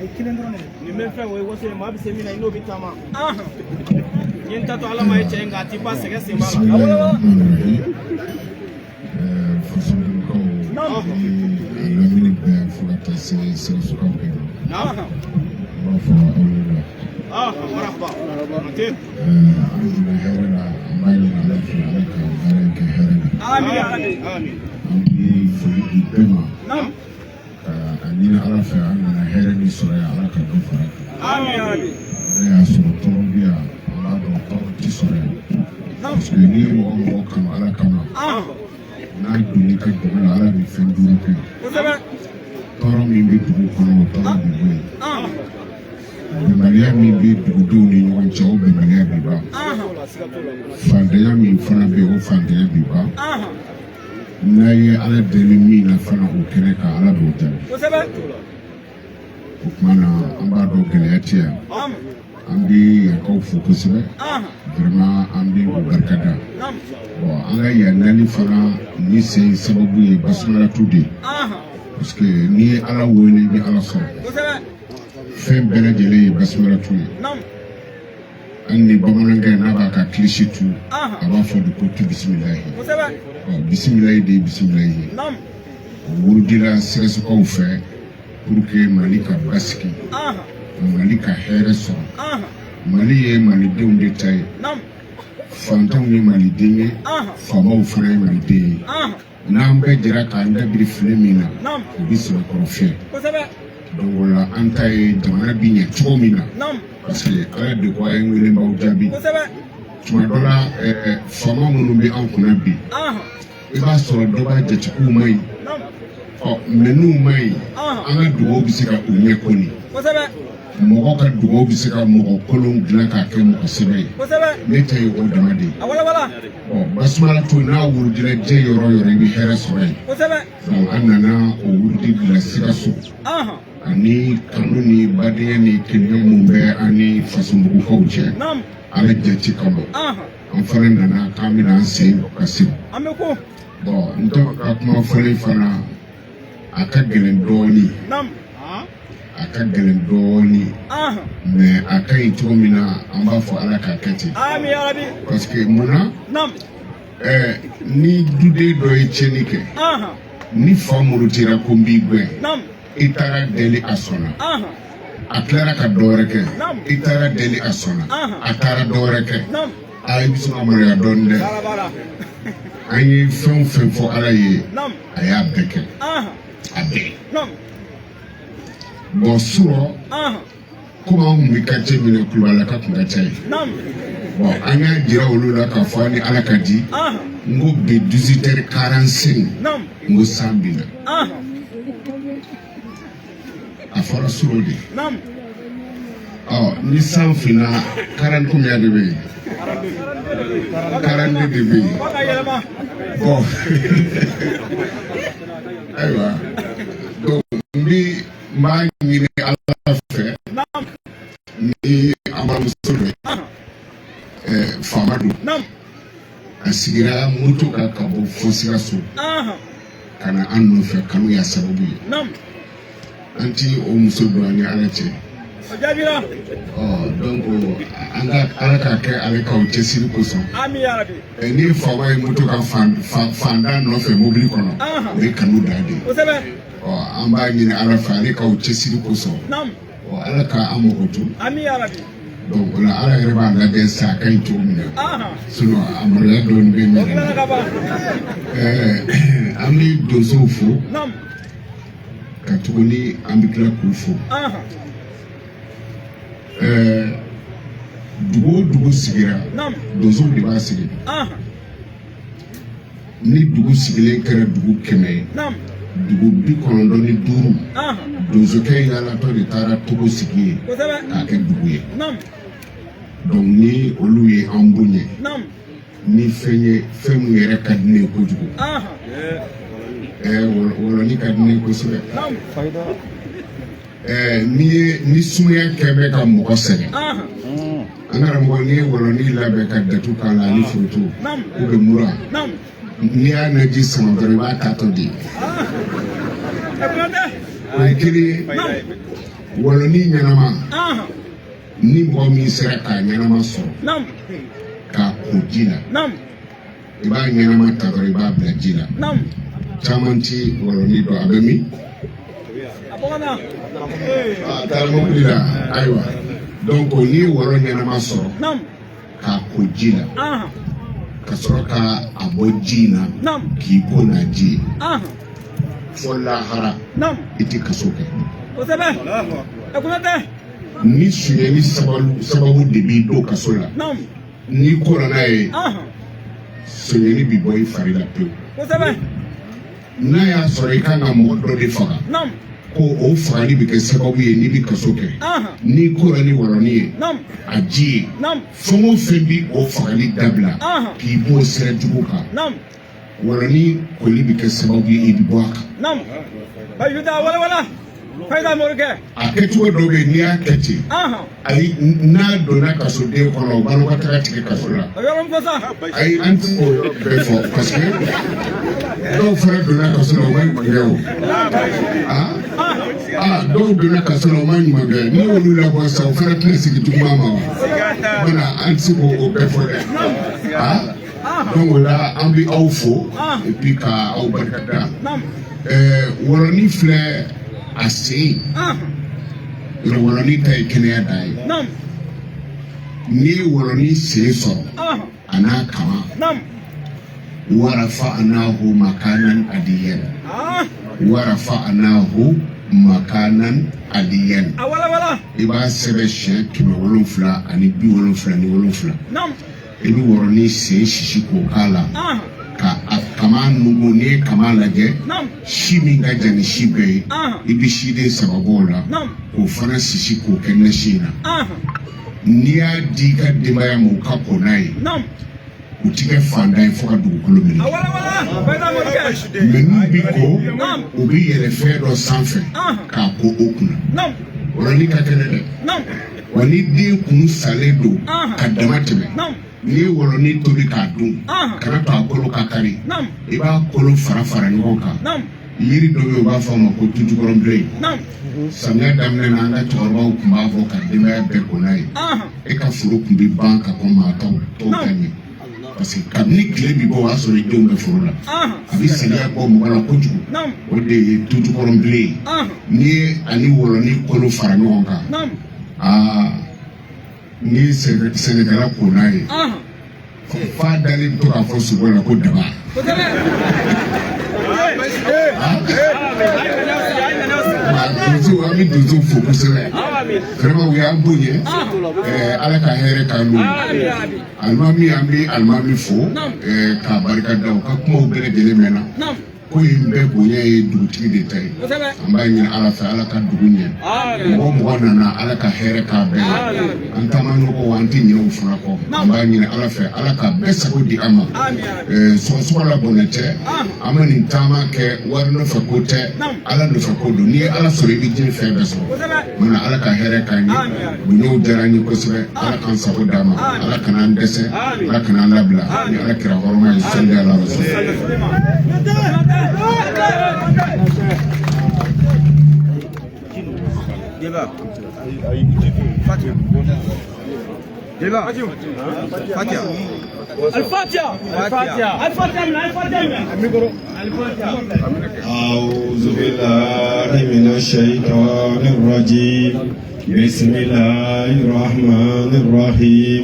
Nin bɛ fɛn o ye waso ye, maa bɛ se min na, i n'o bɛ taama. N ye n ta to Ala ma ye cɛ ye, nka a t'i ban sɛgɛn sen b'a la. Fasodenkaw ni a lamini bɛɛ, fo ka taa se Sikasokaw bɛɛ ma, n b'a fɔ aw ɲɛna. Marhaba. An donna hɛrɛ la, an b'a ɲini Ala fɛ, Ala ka baara in kɛ hɛrɛ la. Amin. An bɛ foli di bɛɛ ma ka a ɲini Ala fɛ, an nana hɛrɛ min sɔrɔ yan, Ala ka dɔ fara a kan. Amin. N'a y'a sɔrɔ tɔɔrɔ bɛ yan, an b'a dɔn tɔɔrɔ tɛ sɔrɔ yan, parce que n'i ye mɔgɔ mɔgɔ kanu Ala kama, n'a donn'i ka dugu la, Ala bɛ fɛn duuru kɛ. Tɔɔrɔ min bɛ dugu kɔnɔ, o tɔɔrɔ bɛ bɔ yen. Bɛnbaliya min bɛ dugudenw ni ɲɔgɔn cɛ, o bɛnbaliya bɛ ban. Fantanya min fana bɛ yen, o fantanya bɛ ban. N'a ye Ala deli min na fana, o kɛnɛ kan, Ala b'o jaabi. O tuma na, an b'a dɔn gɛlɛya tɛ yan. An bɛ yankaw fo kosɛbɛ, vraiment, an bɛ u barika da. Bon, an ka yan nali fana ni sen sababu ye basumalatu de ye, parce que n'i ye Ala wele, i bɛ Ala sɔrɔ. Fɛn bɛɛ lajɛlen ye basumalatu ye. Hali ni bamanankɛ n'a b'a ka kilisi tu, a b'a fɔ de ko tu bisimilahi. Ɔ, bisimilahi de ye bisimilahi ye. O wurudila Sikasokaw fɛ pour que Mali ka basigi, Mali ka hɛrɛ sɔrɔ. Mali ye malidenw de ta ye. Fantanw ye maliden ye, faamaw fana ye maliden ye. N'an bɛɛ jɛra k'an dabiri fili min na, o bɛ sɛbɛkɔrɔ fiyɛ. Donc o la, an ta ye jamana bi ɲɛ cogo min na, parce que Ala de ko a ye n wele, n b'aw jaabi. Tuma dɔ la, faama minnu bɛ an kunna bi, i b'a sɔrɔ dɔ b'a jate k'u ma ɲi. Ɔ, mais n'u ma ɲi, an ka dugawu bɛ se ka u ɲɛ koni. Mɔgɔ ka dugawu bɛ se ka mɔgɔ kolon dilan k'a kɛ mɔgɔ sɛbɛ ye. Ne ta ye o dama de ye. Ɔ, basumalatu n'a wurudila diɲɛ yɔrɔ o yɔrɔ, i bɛ hɛrɛ sɔrɔ yen. Donc an nana o wurudi bila Sikaso, ani kanu ni badenya ni kelenya mun bɛ an ni fasomɔgɔw cɛ, Ala jate kama, an fana nana k'an bɛna an sen ka segu. Bon, n tɔgɔ ka kuma fɔlen fana, a ka gɛlɛn dɔɔnin, a ka gɛlɛn dɔɔnin, mais a ka ɲi cogo min na, an b'a fɔ Ala k'a kɛ ten. Parce que munna? Ni duden dɔ ye tiɲɛni kɛ, ni fa murutira ko n b'i gɛn, i taara deli, a sɔnna. A tilara ka dɔ wɛrɛ kɛ, i taara deli, a sɔnna. A taara dɔ wɛrɛ kɛ, a i bɛ sɔn ka maloya dɔɔnin dɛ. An ye fɛn o fɛn fɔ Ala ye, a y'a bɛɛ kɛ, a bɛɛ. Bon, surɔ komi an kun bɛ quartier min na, Kulubalaka kun ka ca yen. Bon, an y'a jira olu la k'a fɔ an ni Ala ka di. N ko bi 18h45, n ko san bɛ na. A fɔra surɔ de. Ɔ, ni san finna, 40 combien de bɛ yen? 42 de bɛ yen. Bon, ayiwa, donc n b'a ɲini Ala fɛ, ni an balimamuso dɔ ye, faama don, a sigira moto kan ka bɔ fo Sikaso ka na an nɔfɛ, kanu y'a sababu ye. An ti o muso don an ni Ala cɛ. Ɔ, donc an ka Ala k'a kɛ ale ka o cɛsiri kosɔn. Ni faama ye moto ka fandan nɔfɛ mobili kɔnɔ, o ye kanu dan de ye. Ɔ, an b'a ɲini Ala fɛ, ale ka o cɛsiri kosɔn, ɔ, Ala ka an mako to. Donc o la, Ala yɛrɛ b'a lajɛ sa a ka ɲi cogo min na. Sinon a maloya dɔɔnin bɛ n yɛrɛ la. An bɛ donsow fo ka tuguni, an bɛ tila k'u fo. Dugu o dugu sigira, donsow de b'a sigi. Ni dugu sigilen kɛra dugu 100 ye, dugu 95, donsokɛ yalatɔ de taara togo sigi yen k'a kɛ dugu ye. Donc ni olu ye an bonya ni fɛn ye, fɛn min yɛrɛ ka di ne ye kojugu, wɔlɔni ka di ne ye kosɛbɛ. N'i ye ni sumaya kɛ bɛ ka mɔgɔ sɛgɛn, an karamɔgɔ, n'i ye wɔlɔni labɛn ka datu k'a la ani foronto ou bien mura, n'i y'a naji sama dɔrɔn, i b'a taatɔ de ye. O ye kelen ye. Wɔlɔni ɲɛnama, ni mɔgɔ min sera k'a ɲɛnama sɔrɔ k'a ko ji la, i b'a ɲɛnama ta dɔrɔn, i b'a bila ji la. Caman ti wɔlɔni dɔn, a bɛ min? A taara mobili la. Ayiwa, donc n'i ye wɔlɔ ɲɛnama sɔrɔ k'a ko ji la, ka sɔrɔ ka a bɔ ji in na k'i ko n'a ji ye, fo lahara i ti kaso kɛ. Ni sonyɛli sababu de b'i don kaso la, n'i kora n'a ye, sonyɛli bi bɔ i fari la pewu. N'a y'a sɔrɔ i kan ka mɔgɔ dɔ de faga, ko o fagali bɛ kɛ sababu ye n'i bɛ kaso kɛ, n'i kora ni wɔlɔni ye, a ji ye, fɛn o fɛn bi o fagali dabila k'i b'o sira jugu kan, wɔlɔni koli bɛ kɛ sababu ye i bɛ bɔ a kan. A kɛcogo dɔ bɛ yen, n'i y'a kɛ ten, ayi, n'a donna kasoden kɔnɔ, o banakɔtaga tigɛ kaso la. Ayi, an ti o yɔrɔ bɛɛ fɔ, parce que dɔw fana donna kaso la, o ma ɲuman kɛ o. Aa, dɔw donna kaso la, o ma ɲuman kɛ. N'i y'olu labɔ sisan, o fana tɛna segin juguman ma wa? Voilà, an tɛ se k'o bɛɛ fɔ dɛ. Aa, donc o la, an bɛ aw fo et puis ka aw barika da. Wɔlɔni filɛ, a sen yɔrɔ, wɔlɔni ta ye kɛnɛya dan ye. N'i ye wɔlɔni sen sɔrɔ a n'a kama, ورفعناه مكانا عليا، ورفعناه مكانا عليا. I b'a sɛbɛn siɲɛ 777. I bɛ wɔlɔni sen sisi k'o k'a la, ka a kama nugu. N'i ye kama lajɛ, si min ka jan ni si bɛɛ ye, i bɛ siden saba bɔ o la k'o fana sisi k'o kɛ nasi in na. N'i y'a di i ka denbaya ma, u ka ko n'a ye, u ti kɛ fantan ye fo ka dugukolo minɛ. Mais n'u bi ko, u bi yɛlɛ fɛn dɔ sanfɛ k'a ko o kunna. Wɔlɔni ka kɛnɛ dɛ. Wa ni den kun salen don ka dama tɛmɛ, n'i ye wɔlɔni tobi k'a dun, kana to a kolo ka kari, i b'a kolo fara fara ɲɔgɔn kan. Yiri dɔ bɛ yen, u b'a fɔ a ma ko tujukɔrɔbilen. Samiya daminɛ na, an ka cɛkɔrɔbaw tun b'a fɔ ka denbaya bɛɛ ko n'a ye. E ka foro tun bɛ ban ka kɔn maa tɔw tɔw ta ɲɛ, parce que kabini tile bi bɔ, o y'a sɔrɔ i denw bɛ foro la. A bɛ saliya bɔ mɔgɔ la kojugu. O de ye tujukɔrɔbilen ye. N'i ye ani wɔlɔni kolo fara ɲɔgɔn kan, aa, n'i ye sɛnɛkɛla ko n'a ye, f'a dalen bɛ to k'a fɔ sogo la ko daba. Donso, an bɛ donso fo kosɛbɛ. Vraiment, u y'an bonya. Ala ka hɛrɛ k'an n'u ye. Alimami, an bɛ alimami fo k'a barika da. U ka kumaw bɛɛ lajɛlen mɛnna. Ko in bɛɛ bonya ye dugutigi de ta ye. An b'a ɲini Ala fɛ, Ala ka dugu ɲɛ. Mɔgɔ mɔgɔ nana, Ala ka hɛrɛ k'a bɛɛ ye. An taamaɲɔgɔnw, an tɛ ɲinɛ u fana kɔ. An b'a ɲini Ala fɛ, Ala ka bɛɛ sago di an ma. Sɔgɔsɔgɔ la bɔnɛ tɛ. An ma nin taama kɛ wari nɔfɛ ko tɛ, Ala nɔfɛ ko don. N'i ye Ala sɔrɔ, i bɛ diɲɛ fɛn bɛɛ sɔrɔ. Mana Ala ka hɛrɛ k'an ye. Bonyaw diyara an ye kosɛbɛ. Ala k'an sago d'an ma, Ala kana an dɛsɛ, Ala kana an labila ni Ala kira hɔrɔma ye. Sali ala rasul. أعوذ بالله من الشيطان الرجيم. بسم الله الرحمن الرحيم.